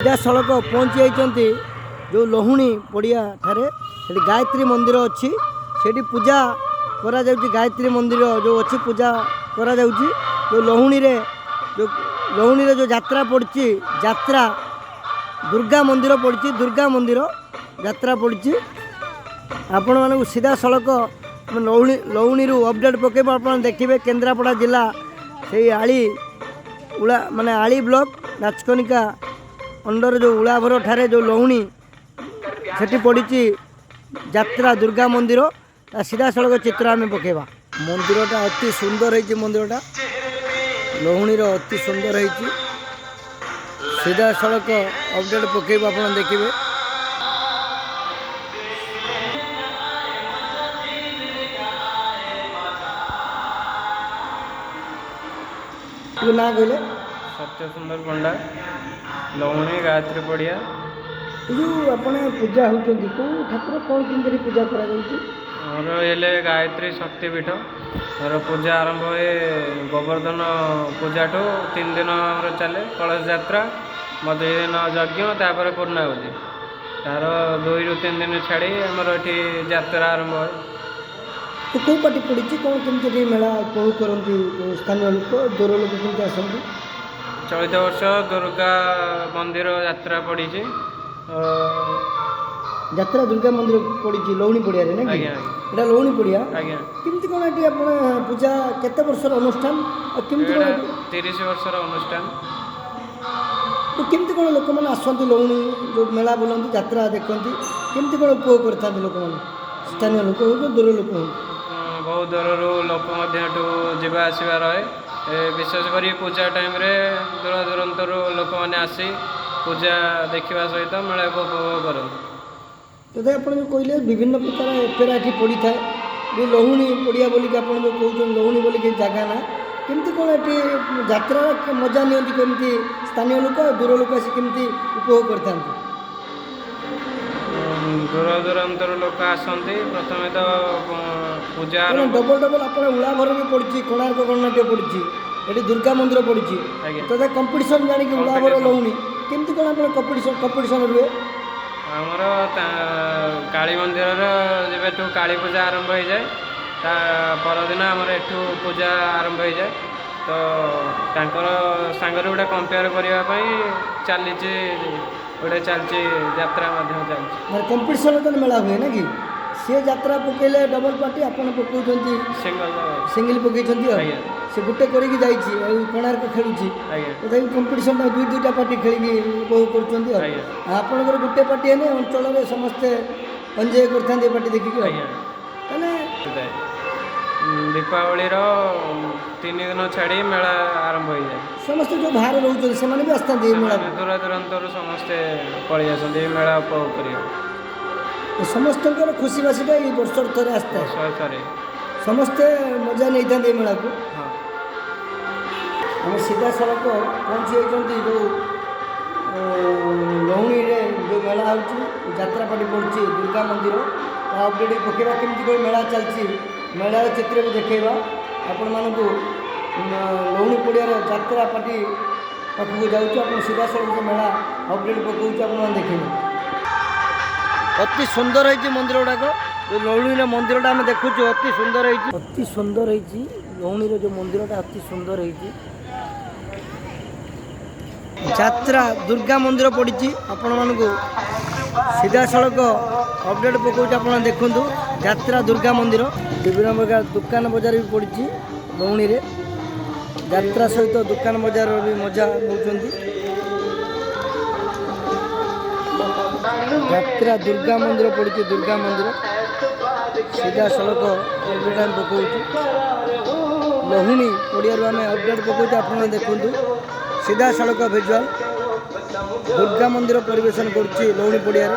ସିଧାସଳଖ ପହଞ୍ଚି ଯାଇଛନ୍ତି ଯେଉଁ ଲହୁଣୀ ପଡ଼ିଆ ଠାରେ। ସେଠି ଗାୟତ୍ରୀ ମନ୍ଦିର ଅଛି, ସେଠି ପୂଜା କରାଯାଉଛି। ଗାୟତ୍ରୀ ମନ୍ଦିର ଯେଉଁ ଅଛି, ପୂଜା କରାଯାଉଛି। ଯେଉଁ ଲହୁଣୀରେ ଯେଉଁ ଯାତ୍ରା ପଡ଼ିଛି, ଯାତ୍ରା ଦୁର୍ଗା ମନ୍ଦିର ପଡ଼ିଛି, ଦୁର୍ଗା ମନ୍ଦିର ଯାତ୍ରା ପଡ଼ିଛି। ଆପଣମାନଙ୍କୁ ସିଧାସଳଖ ଆମେ ଲହୁଣୀରୁ ଅପଡ଼େଟ୍ ପକାଇବୁ, ଆପଣ ଦେଖିବେ। କେନ୍ଦ୍ରାପଡ଼ା ଜିଲ୍ଲା ସେଇ ଆଳି ଉଳା, ମାନେ ଆଳି ବ୍ଲକ ରାଜକନିକା ଅଣ୍ଡର ଯେଉଁ ଉଳାଭର ଠାରେ ଯେଉଁ ଲହୁଣୀ, ସେଠି ପଡ଼ିଛି ଯାତ୍ରା ଦୁର୍ଗା ମନ୍ଦିର। ତା ସିଧାସଳଖ ଚିତ୍ର ଆମେ ପକାଇବା। ମନ୍ଦିରଟା ଅତି ସୁନ୍ଦର ହେଇଛି। ମନ୍ଦିରଟା ଲହୁଣୀର ଅତି ସୁନ୍ଦର ହେଇଛି। ସିଧାସଳଖ ଅପଡ଼େଟ୍ ପକାଇବୁ, ଆପଣ ଦେଖିବେ। ଟିକେ ନାଁ କହିଲେ? ସତ୍ୟ ସୁନ୍ଦର ପଣ୍ଡା, ଲହୁଣୀ ଗାୟତ୍ରୀ ପଡ଼ିଆ। ଏ ଯେଉଁ ଆପଣ ପୂଜା ହେଉଛନ୍ତି, କେଉଁ ଠାକୁର, କ'ଣ କେମିତି ପୂଜା କରାଯାଉଛି? ଆମର ହେଲେ ଗାୟତ୍ରୀ ଶକ୍ତିପୀଠ। ଆମର ପୂଜା ଆରମ୍ଭ ହୁଏ ଗୋବର୍ଦ୍ଧନ ପୂଜାଠୁ, 3 ଦିନ ଆମର ଚାଲେ କଳସ ଯାତ୍ରା, ମଝି ଦିନ ଯଜ୍ଞ, ତାପରେ ପୂର୍ଣ୍ଣାହୁତି। ତାର 2ରୁ 3 ଦିନ ଛାଡ଼ି ଆମର ଏଠି ଯାତ୍ରା ଆରମ୍ଭ ହୁଏ। ତ କେଉଁ ପାର୍ଟି ପଡ଼ିଛି, କ'ଣ କେମିତି ଏଠି ମେଳା ଉପଭୋଗ କରନ୍ତି? ଯେଉଁ ସ୍ଥାନୀୟ ଲୋକ, ଦୂର ଲୋକ କେମିତି ଆସନ୍ତି? ଚଳିତ ବର୍ଷ ଦୁର୍ଗା ମନ୍ଦିର ଯାତ୍ରା ପଡ଼ିଛି। ଯାତ୍ରା ଦୁର୍ଗା ମନ୍ଦିର ପଡ଼ିଛି ଲହୁଣୀ ପଡ଼ିଆରେ, ନା କି? ଆଜ୍ଞା। ଏଇଟା ଲହୁଣୀ ପଡ଼ିଆ। ଆଜ୍ଞା। କେମିତି କ'ଣ ଏଠି ଆପଣ ପୂଜା, କେତେ ବର୍ଷର ଅନୁଷ୍ଠାନ ଆଉ କେମିତି କ'ଣ ଏଇଟା ଏଠି 30 ବର୍ଷର ଅନୁଷ୍ଠାନ। ତ କେମିତି କ'ଣ ଲୋକମାନେ ଆସନ୍ତି ଲହୁଣୀ, ଯେଉଁ ମେଳା ବୁଲନ୍ତି, ଯାତ୍ରା ଦେଖନ୍ତି, କେମିତି କ'ଣ ଉପଭୋଗ କରିଥାନ୍ତି ଲୋକମାନେ, ସ୍ଥାନୀୟ ଲୋକ ହଉ କି ଦୂର ଲୋକ ହଉ? ବହୁତ ଦୂରରୁ ଲୋକ ମଧ୍ୟ ଏଠୁ ଯିବା ଆସିବା ରହେ। ବିଶେଷ କରି ପୂଜା ଟାଇମ୍ରେ ଦୂର ଦୂରାନ୍ତରୁ ଲୋକମାନେ ଆସି ପୂଜା ଦେଖିବା ସହିତ ମେଳାକୁ ଉପଭୋଗ କରନ୍ତି। ତଥାପି ଆପଣ ଯେଉଁ କହିଲେ, ବିଭିନ୍ନ ପ୍ରକାର ଅପେରା ଏଠି ପଡ଼ିଥାଏ, ଯେଉଁ ଲହୁଣୀ ପଡ଼ିଆ ବୋଲିକି ଆପଣ ଯେଉଁ କହୁଛନ୍ତି, ଲହୁଣୀ ବୋଲିକି ଜାଗା ନା, କେମିତି କ'ଣ ଏଠି ଯାତ୍ରାର ମଜା ନିଅନ୍ତି କେମିତି ସ୍ଥାନୀୟ ଲୋକ ଆଉ ଦୂର ଲୋକ ଆସି କେମିତି ଉପଭୋଗ କରିଥାନ୍ତି? ଦୂର ଦୂରାନ୍ତରୁ ଲୋକ ଆସନ୍ତି। ପ୍ରଥମେ ତ ପୂଜା କାରଣ ଆରମ୍ଭ ଡବଲ ଡବଲ ଆପଣ ଉଳାଭର ବି ପଡ଼ିଛି, କୋଣାର୍କ ଗଣନାଟ୍ୟ ପଡ଼ିଛି, ଏଠି ଦୁର୍ଗା ମନ୍ଦିର ପଡ଼ିଛି। ତଥାପି କମ୍ପିଟିସନ୍ ଜାଣିକି ଉଳାଭର Competition। ଲହୁଣୀ କେମିତି କ'ଣ ଆପଣ କମ୍ପିଟିସନ୍ ରୁହେ? ଆମର କାଳୀ ମନ୍ଦିରର ଯେବେଠୁ କାଳୀ ପୂଜା ଆରମ୍ଭ ହେଇଯାଏ, ତା ପରଦିନ ଆମର ଏଠୁ ପୂଜା ଆରମ୍ଭ ହେଇଯାଏ। ତ ତାଙ୍କର ସାଙ୍ଗରେ ଗୋଟେ କମ୍ପେୟାର କରିବା ପାଇଁ ଚାଲିଛି, ଗୋଟେ ଚାଲିଛି, ଯାତ୍ରା ମଧ୍ୟ ଚାଲିଛି। ମାନେ କମ୍ପିଟିସନ୍ ତାହେଲେ ମେଳା ହୁଏ ନା କି? ସିଏ ଯାତ୍ରା ପକେଇଲେ ଡବଲ ପାର୍ଟି, ଆପଣ ପକାଉଛନ୍ତି ସିଙ୍ଗଲ। ସିଙ୍ଗଲ ପକେଇଛନ୍ତି ଆଉ ଆଜ୍ଞା। ସେ ଗୋଟେ କରିକି ଯାଇଛି ଆଉ କୋଣାର୍କ ଖେଳୁଛି। ତଥାପି କମ୍ପିଟିସନ୍ଟା ଦୁଇ ଦୁଇଟା ପାର୍ଟି ଖେଳିକି ଉପଭୋଗ କରୁଛନ୍ତି ଆଉ ଆଉ ଆପଣଙ୍କର ଗୋଟେ ପାର୍ଟି ହେଲେ ଅଞ୍ଚଳରେ ସମସ୍ତେ ଏନ୍ଜୟ କରିଥାନ୍ତି ଏ ପାର୍ଟି ଦେଖିକି ଆଉ ତାହେଲେ ଦୀପାବଳିର 3 ଦିନ ଛାଡ଼ି ମେଳା ଆରମ୍ଭ ହେଇଯାଏ। ସମସ୍ତେ ଯେଉଁ ବାହାରେ ରହୁଛନ୍ତି, ସେମାନେ ବି ଆସିଥାନ୍ତି ଏଇ ସେମାନେ ମେଳାକୁ? ଦୂର ଦୂରାନ୍ତରୁ ସମସ୍ତେ ପଳେଇ ଆସନ୍ତି ଏଇ ମେଳା ଉପଭୋଗ କରିବାକୁ। ଏ ସମସ୍ତଙ୍କର ଖୁସି ବାସିଟା ଏଇ ବର୍ଷର ଥରେ ଆସିଥାଏ। ବର୍ଷରେ ଥରେ। ସମସ୍ତେ ମଜା ନେଇଥାନ୍ତି ଏଇ ମେଳାକୁ। ହଁ। ଆମେ ସିଧାସଳଖ ପହଞ୍ଚି ଯାଇଛନ୍ତି ଯେଉଁ ଲହୁଣୀରେ ଯେଉଁ ମେଳା ହେଉଛି, ଯାତ୍ରା ପାର୍ଟି ପଡ଼ୁଛି ଦୁର୍ଗା ମନ୍ଦିର, ତା ଅପଡ଼େଟ୍ ପକେଇବା। କେମିତି କ'ଣ ମେଳା ଚାଲିଛି, ମେଳାର ଚିତ୍ର ବି ଦେଖେଇବା ଆପଣମାନଙ୍କୁ। ଲହୁଣୀ ପଡ଼ିଆର ଯାତ୍ରା ପାର୍ଟି ପାଖକୁ ଯାଉଛୁ, ଆପଣ ସିଧାସଳଖ ସେ ମେଳା ଅପଡ଼େଟ୍ ପକାଉଛୁ, ଆପଣମାନେ ଦେଖିବେ। ଅତି ସୁନ୍ଦର ହେଇଛି ମନ୍ଦିର ଗୁଡ଼ାକ। ଯେଉଁ ଲହୁଣୀର ମନ୍ଦିରଟା ଆମେ ଦେଖୁଛୁ, ଅତି ସୁନ୍ଦର ହେଇଛି, ଅତି ସୁନ୍ଦର ହେଇଛି। ଲହୁଣୀର ଯେଉଁ ମନ୍ଦିରଟା ଅତି ସୁନ୍ଦର ହେଇଛି। ଯାତ୍ରା ଦୁର୍ଗା ମନ୍ଦିର ପଡ଼ିଛି। ଆପଣମାନଙ୍କୁ ସିଧାସଳଖ ଅପଡ଼େଟ୍ ପକାଉଛି, ଆପଣ ଦେଖନ୍ତୁ। ଯାତ୍ରା ଦୁର୍ଗା ମନ୍ଦିର, ବିଭିନ୍ନ ପ୍ରକାର ଦୋକାନ ବଜାର ବି ପଡ଼ିଛି ଲହୁଣୀରେ। ଯାତ୍ରା ସହିତ ଦୋକାନ ବଜାରର ବି ମଜା ନେଉଛନ୍ତି। ଯାତ୍ରା ଦୁର୍ଗା ମନ୍ଦିର ପଡ଼ିଛି, ଦୁର୍ଗା ମନ୍ଦିର ସିଧାସଳଖ ଅପଡ଼େଟ୍ ଆମେ ପକାଉଛୁ। ଲହୁଣୀ ପଡ଼ିଆରୁ ଆମେ ଅପଡ଼େଟ୍ ପକାଉଛୁ, ଆପଣ ଦେଖନ୍ତୁ ସିଧାସଳଖ ଭିଜୁଆଲ୍। ଦୁର୍ଗା ମନ୍ଦିର ପରିବେଷଣ କରୁଛି ଲହୁଣୀ ପଡ଼ିଆରେ।